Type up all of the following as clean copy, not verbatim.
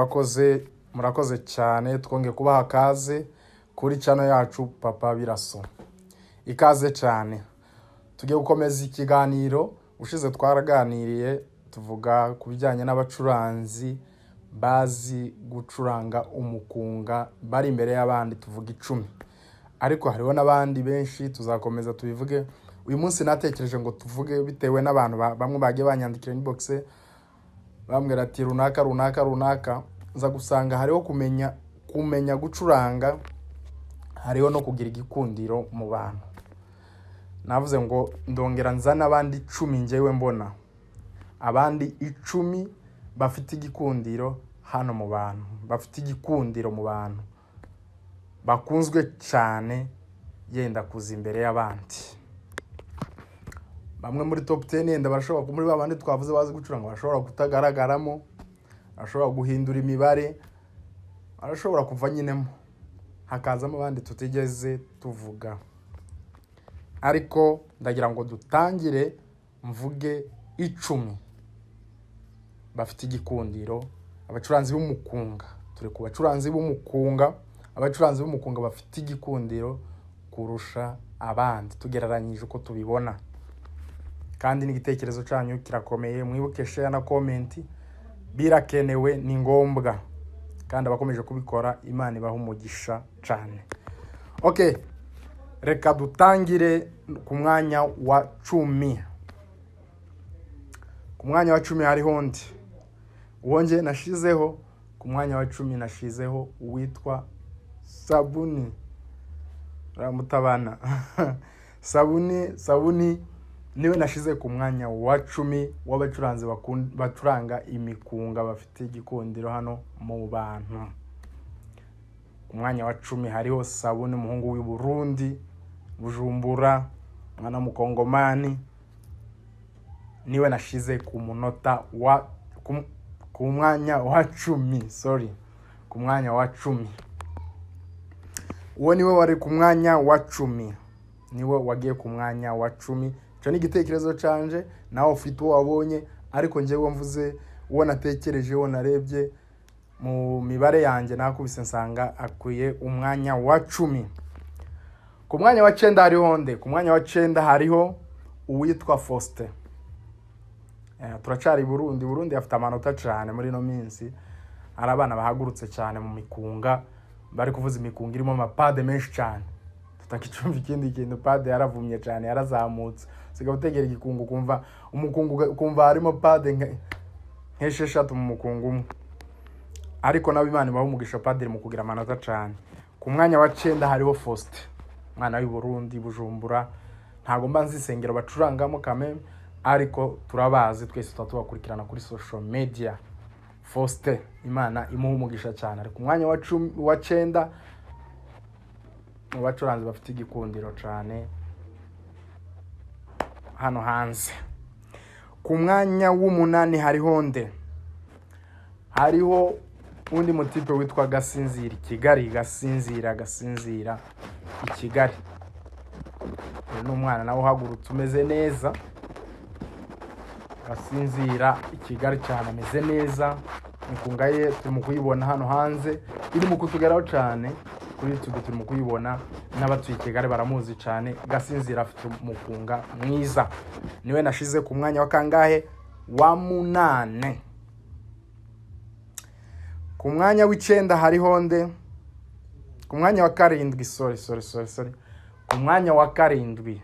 Murakoze, murakoze cyane. Twongeye kubaha kaze kuri channel yacu Papa Biraso. Ikaze cyane. Tugiye gukomeza ikiganiro. Ushize twaraganiriye, tuvuga ku bijyanye n'abacuranzi bazi gucuranga umukunga bari imbere y'abandi, tuvuga 10, ariko hariho n'abandi benshi, tuzakomeza tubivuge. Uyu munsi natekereje ngo tuvuge bitewe n'abantu bamwe bagiye banyandikira inbox, bambwira ati runaka, runaka, runaka. Nza gusanga hariho kumenya gucuranga, hariho no kugira igikundiro mu bantu. Navuze ngo ndongera nzane abandi 10, njyewe mbona abandi 10 bafite igikundiro hano mu bantu, bafite igikundiro mu bantu, bakunzwe cyane, yenda kuza imbere y'abandi. Bamwe muri top 10 yenda barashobora, muri ba bandi twavuze bazi gucuranga, bashobora kutagaragaramo, bashobora guhindura imibare, barashobora kuva nyinemo hakazamo abandi tutigeze tuvuga. Ariko ndagira ngo dutangire mvuge 10 bafite igikundiro, abacuranzi b'umukunga. Turi ku bacuranzi b'umukunga, abacuranzi b'umukunga bafite igikundiro kurusha abandi tugereranyije uko tubibona. Kandi n'igitekerezo cyanyu kirakomeye. Mwibuke share na comment, birakenewe, ni ngombwa. Kandi abakomeje kubikora, Imana ibaha umugisha cyane. Okay, reka dutangire ku mwanya wa 10. Ku mwanya wa 10 hariho undi uwo nge nashizeho. Ku mwanya wa 10 nashizeho uwitwa Sabuni Ramutabana. Sabuni, Sabuni niwe nashize ku mwanya wa 10 w'abacuranzi bacuranga imikunga bafite igikundiro hano mu bantu. Ku mwanya wa 10 hariho Sabuni, umuhungu w'i Burundi, Bujumbura, umwana w'umukongomani. Niwe nashize ku munota wa ku mwanya wa 10, sorry, ku mwanya wa 10. Uwo niwe wari ku mwanya wa 10, niwe wagiye ku mwanya wa 10. Icyo ni igitekerezo canje, nawe ufite uwo wabonye, ariko njyewe mvuze uwo natekereje, uwo narebye mu mibare yanjye, nakubise nsanga akwiye umwanya wa 10. Ku mwanya wa 9 hariho nde? Ku mwanya wa 9 hariho uwitwa Faustin. Turacari i Burundi. Burundi afite amanota cyane muri ino minsi. Hari abana bahagurutse cyane mu mikunga, bari kuvuza imikunga irimo amapade menshi cyane, tutakicumva ikindi kintu. Pad yaravumye cyane, yarazamutse. Usigaye utegera igikungu, ukumva umukungu, ukumva harimo pad nk'esheshatu mu mukungu umwe. Ariko nabo Imana ibaha umugisha, padiri mu kugira amanota cyane. Ku mwanya wa 9 hariho Faustin, umwana w'i Burundi, Bujumbura. Ntabwo mba nzi insengero bacurangamo kameme, ariko turabazi twese, tuba tubakurikirana kuri social media. Faustin, Imana imuha umugisha cyane, ari ku mwanya wa 10, wa 9 mu bacuranzi bafite igikundiro cyane hano hanze. Ku mwanya w'umunani hariho nde? Hariho undi mutipe witwa Gasinzira i Kigali. Gasinzira, Gasinzira i Kigali. Uyu ni umwana nawe uhagurutse, umeze neza. Gasinzira i Kigali cyane, ameze neza. Imikunga ye turi mu kuyibona hano hanze, iri mu kutugeraho cyane kuri YouTube, turi mu kuyibona, n'abatuye i Kigali baramuzi cyane. Gasinzira afite umukunga mwiza, niwe nashize ku mwanya wa kangahe? Wa munane. Ku mwanya w'icenda hariho nde? Ku mwanya wa karindwi, sorry, sorry, sorry, sorry, ku mwanya wa karindwi.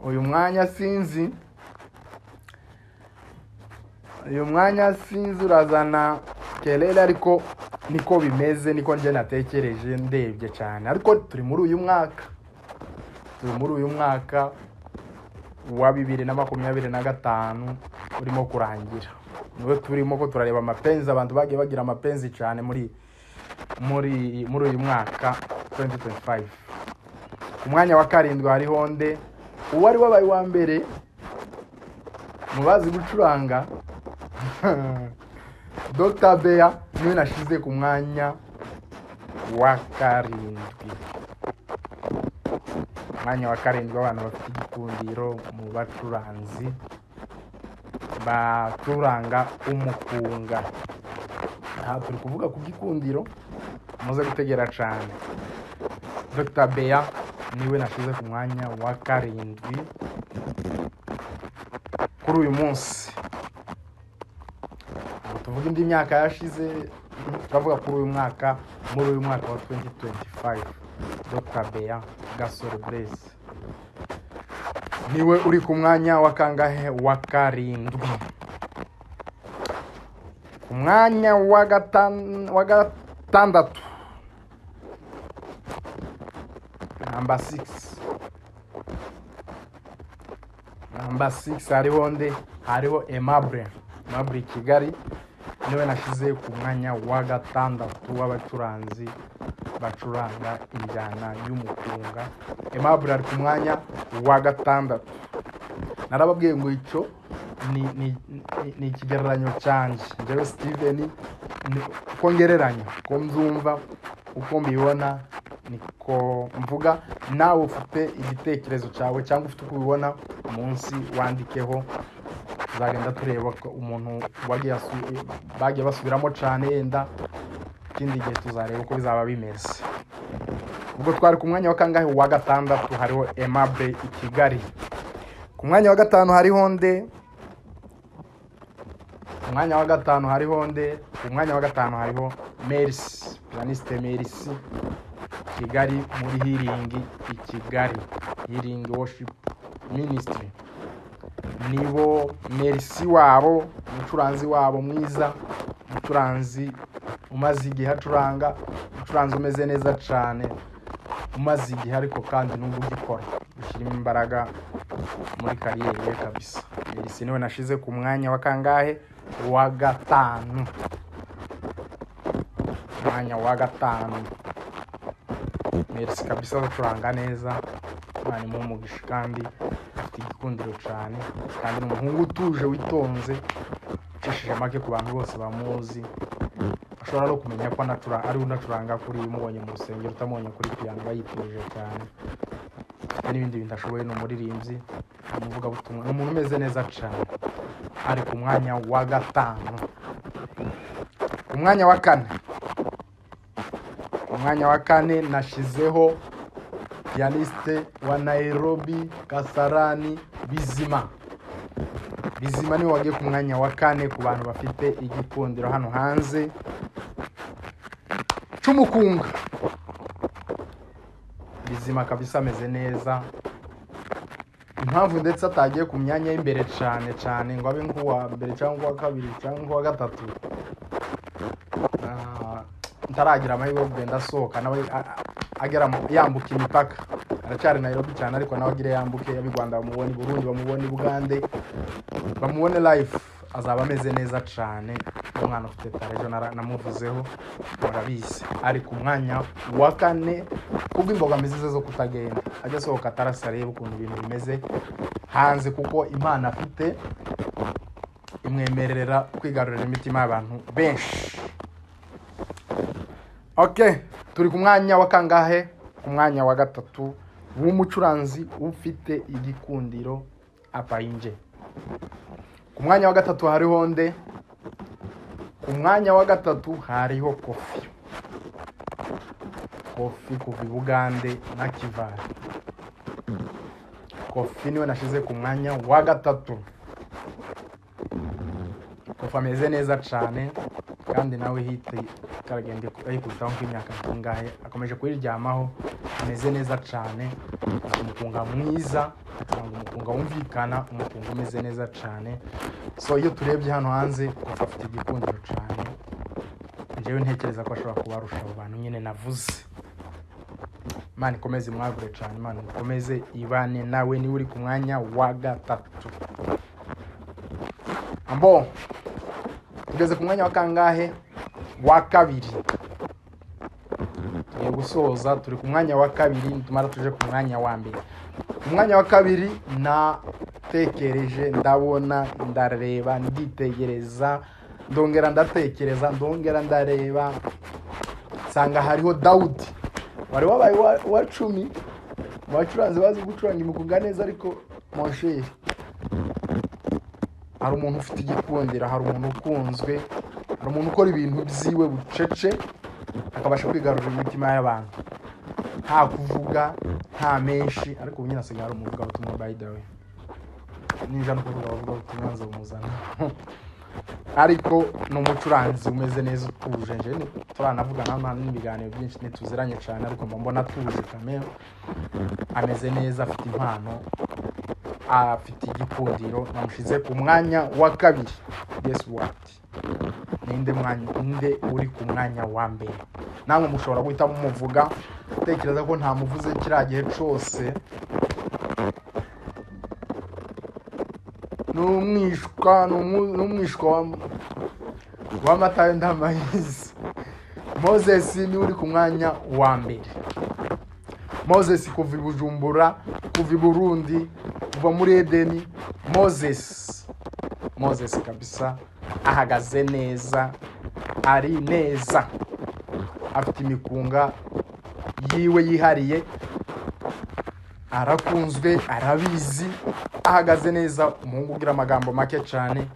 Uyu mwanya sinzi, uyu mwanya sinzi urazana kelele, ariko niko bimeze, niko njye natekereje ndebye cyane. Ariko turi muri uyu mwaka, turi muri uyu mwaka wa 2025 urimo kurangira, niwe turimo ko turareba amapenzi. Abantu bagiye bagira amapenzi cyane muri uyu mwaka 2025. Ku mwanya wa karindwi hariho nde? Uwari wabaye uwa mbere mu bazi gucuranga, Dr Bea, niwe nashize ku mwanya wa karindwi. Umwanya wa karindwi w'abantu bafite igikundiro mu bacuranzi bacuranga umukunga. Aha turi kuvuga ku gikundiro, muze gutegera cyane. Dr Bea niwe nashyize ku mwanya wa karindwi kuri uyu munsi. Ntabwo tuvuga indi myaka yashize, turavuga kuri uyu mwaka, muri uyu mwaka wa 2025. Dr Bea Gasore Blaise niwe uri ku mwanya wa kangahe? Wa karindwi. Ku mwanya wa gatandatu, number 6, number 6 hariho nde? Hariho Aimable. Aimable Kigali niwe nashyize ku mwanya wa gatandatu w'abacuranzi bacuranga injyana y'umukunga. Aimable ari ku mwanya wa gatandatu. Narababwiye ngo icyo ni ikigereranyo cyanjye, njyewe Steven, ni uko ngereranya, uko mbyumva, uko mbibona, niko mvuga. Nawe ufite igitekerezo cyawe cyangwa ufite uko ubibona, munsi wandikeho. Tuzagenda tureba ko umuntu bagiye basubiramo cyane, yenda ikindi gihe tuzareba uko bizaba bimeze. Ubwo twari ku mwanya wa kangahe? Wa gatandatu. Hariho Aimable i Kigali. Ku mwanya wa gatanu hariho nde? Ku mwanya wa gatanu hariho nde? Ku mwanya wa gatanu hariho Merci, pianiste Merci Kigali, muri Healing i Kigali, Healing Worship Ministry. Nibo Merci wabo, umucuranzi wabo mwiza, umucuranzi umaze igihe acuranga, umucuranzi umeze neza cyane, umaze igihe ariko kandi n'ubu ugikora, ushyiramo imbaraga muri carrière ye kabisa. Merci niwe nashize ku mwanya wa kangahe? Wa gatanu. Mwanya wa gatanu, Merci kabisa, acuranga neza, Imana imuhe umugisha, kandi afite igikundiro cyane, kandi ni umuhungu utuje, witonze, ucishije make. Ku bantu bose bamuzi ashobora no kumenya ko ari unacuranga kuri umubonye mu rusengero, utamubonye kuri piyano, aba yituje cyane. Afite n'ibindi bintu ashoboye, ni umuririmbyi, ni umuvugabutumwa, ni umuntu umeze neza cyane. Ari ku mwanya wa gatanu. Ku mwanya wa kane, ku mwanya wa kane nashizeho pianiste wa Nairobi, Kasarani, Bizima. Bizima niwe wagiye ku mwanya wa kane ku bantu bafite igikundiro hano hanze c'umukunga. Bizima kabisa ameze neza. Impamvu ndetse atagiye ku myanya y'imbere cyane cyane ngo abe nk'uwa mbere cyangwa uwa kabiri cyangwa uwa gatatu, ntaragira amahirwe yo kugenda asohoka nawe agera yambuka imipaka. Aracyari Nairobi cyane, ariko nawe agire yambuke, abe i Rwanda bamubone, i Burundi bamubone, i Bugande bamubone live, azaba ameze neza cyane. Umwana ufite talent, ejo namuvuzeho, murabizi. Ari ku mwanya wa kane kubw'imbogamizi ze zo kutagenda ajya asohoka, atarasa, arebe ukuntu ibintu bimeze hanze, kuko impano afite imwemerera kwigarurira imitima y'abantu benshi. Ok, turi ku mwanya wa kangahe? Ku mwanya wa gatatu w'umucuranzi ufite igikundiro apayinje. Ku mwanya wa gatatu hariho nde? Ku mwanya wa gatatu hariho Kofi. Kofi kuva i Bugande na Kivari. Kofi niwe nashize ku mwanya wa gatatu. Kofi ameze neza cyane, kandi nawe hit karagenda ayikubitaho nk'imyaka nk'ingahe, akomeje kuyiryamaho, ameze neza cyane. Afite umukunga mwiza, acuranga umukunga wumvikana, umukunga umeze neza cyane. So iyo turebye hano hanze, Kofi afite igikundiro cyane. Njyewe ntekereza ko ashobora kuba arusha abo bantu nyine navuze. Imana ikomeze imwagure cyane, Imana ikomeze ibane nawe. Niwe uri ku mwanya wa gatatu. Ambo tugeze ku mwanya wa kangahe? Wa kabiri. Tugiye gusoza, turi ku mwanya wa kabiri, nitumara tuje ku mwanya wa mbere. Ku mwanya wa kabiri natekereje, ndabona, ndareba, nditegereza, ndongera ndatekereza, ndongera ndareba, nsanga hariho Dawudi wari wabaye uwa 10 mu bacuranzi bazi gucuranga imikunga neza. Ariko mon cher, hari umuntu ufite igikundiro, hari umuntu ukunzwe, hari umuntu ufite impano. Hari umuntu ukora ibintu byiwe bucece, akabasha kwigarurira imitima y'abantu, nta kuvuga, nta menshi. Ariko ubu nyine asigaye ari umuvugabutumwa. By the way, ninja no kuvuga abavugabutumwa nzamuzana. Ariko ni umucuranzi umeze neza, utuje. Nje turanavugana hano n'ibiganiro byinshi, ntituziranye cyane, ariko mba mbona atuje kamere, ameze neza, afite impano, afite igikundiro. Namushyize ku mwanya wa kabiri. Guess what? Ninde mwanya, ninde uri ku mwanya wa mbere? Namwe mushobora guhita mumuvuga. Utekereza ko ntamuvuze kiriya gihe cyose, ni umwishwa wa Matayo Ndamayizi. Moses niwe uri ku mwanya wa mbere. Moses kuva i Bujumbura, kuva i Burundi, kuva muri Edeni. Moses, Moses kabisa ahagaze neza, ari neza, afite imikunga yiwe yihariye, arakunzwe, arabizi, ahagaze neza. Umuhungu ugira amagambo make cyane,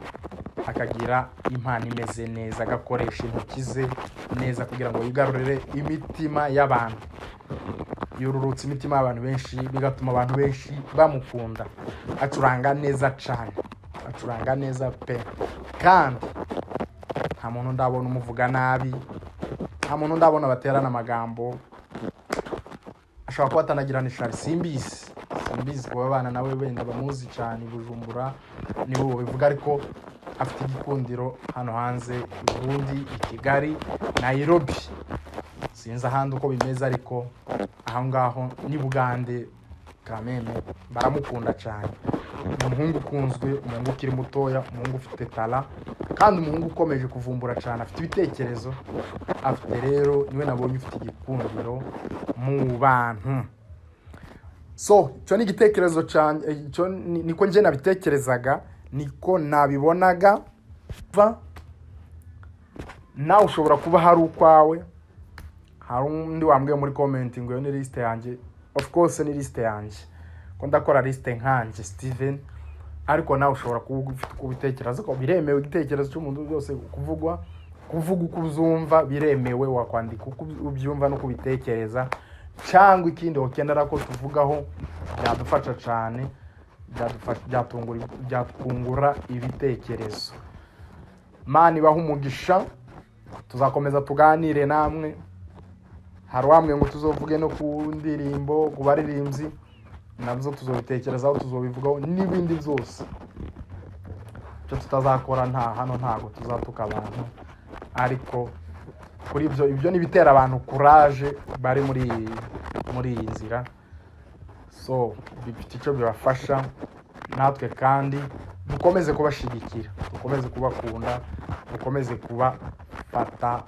akagira impano imeze neza, agakoresha intoki ze neza kugira ngo yigarurire imitima y'abantu. Yururutse imitima y'abantu benshi, bigatuma abantu benshi bamukunda. Acuranga neza cyane, acuranga neza pe. Kandi nta muntu ndabona umuvuga nabi, nta muntu ndabona baterana amagambo. Ashobora kuba atanagira n'ishari, simbizi, simbizi. Kuba abana nawe wenda bamuzi cyane i Bujumbura nibo babivuga, ariko afite igikundiro hano hanze i Burundi, i Kigali, Nairobi, sinzi ahandi uko bimeze, ariko aho ngaho ni Bugande kameme baramukunda cyane. Ni umuhungu ukunzwe, umuhungu ukiri mutoya, umuhungu ufite talent, kandi umuhungu ukomeje kuvumbura cyane, afite ibitekerezo afite. Rero niwe nabonye ufite igikundiro mu bantu. So icyo ni igitekerezo cyanjye, icyo niko njye nabitekerezaga, niko nabibonaga. Va nawe ushobora kuba hari ukwawe. Hari undi wambwiye muri comment ngo iyo ni liste yanjye. Of course ni liste yanjye, ko ndakora liste nkanjye Steven, ariko nawe ushobora kuba ufite uko ubitekereza, ko biremewe. Igitekerezo cy'umuntu byose kuvugwa, kuvuga uko uzumva biremewe. Wakwandika uko ubyumva no kubitekereza, cyangwa ikindi wakenera ko tuvugaho, byadufasha cyane, byadufasha, byatwungura ibitekerezo. Mana ibahe umugisha. Tuzakomeza tuganire namwe. Hari uwambwiye ngo tuzovuge no ku ndirimbo, ku baririmbyi, nabyo tuzobitekerezaho, tuzobivugaho n'ibindi byose. Icyo tutazakora, nta hano ntabwo tuzatuka abantu, ariko kuri ibyo ni ibitera abantu courage bari muri iyi nzira. So bifite icyo bibafasha. Natwe kandi dukomeze kubashyigikira, dukomeze kubakunda, dukomeze kubafata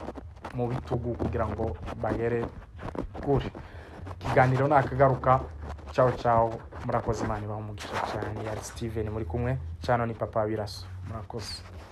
mu bitugu kugira ngo bagere kure. Ikiganiro nakagaruka. Ciao ciao, murakoze. Imana ibahe umugisha cyane. Yari Steven muri kumwe cyane, ni Papa Biraso. Murakoze.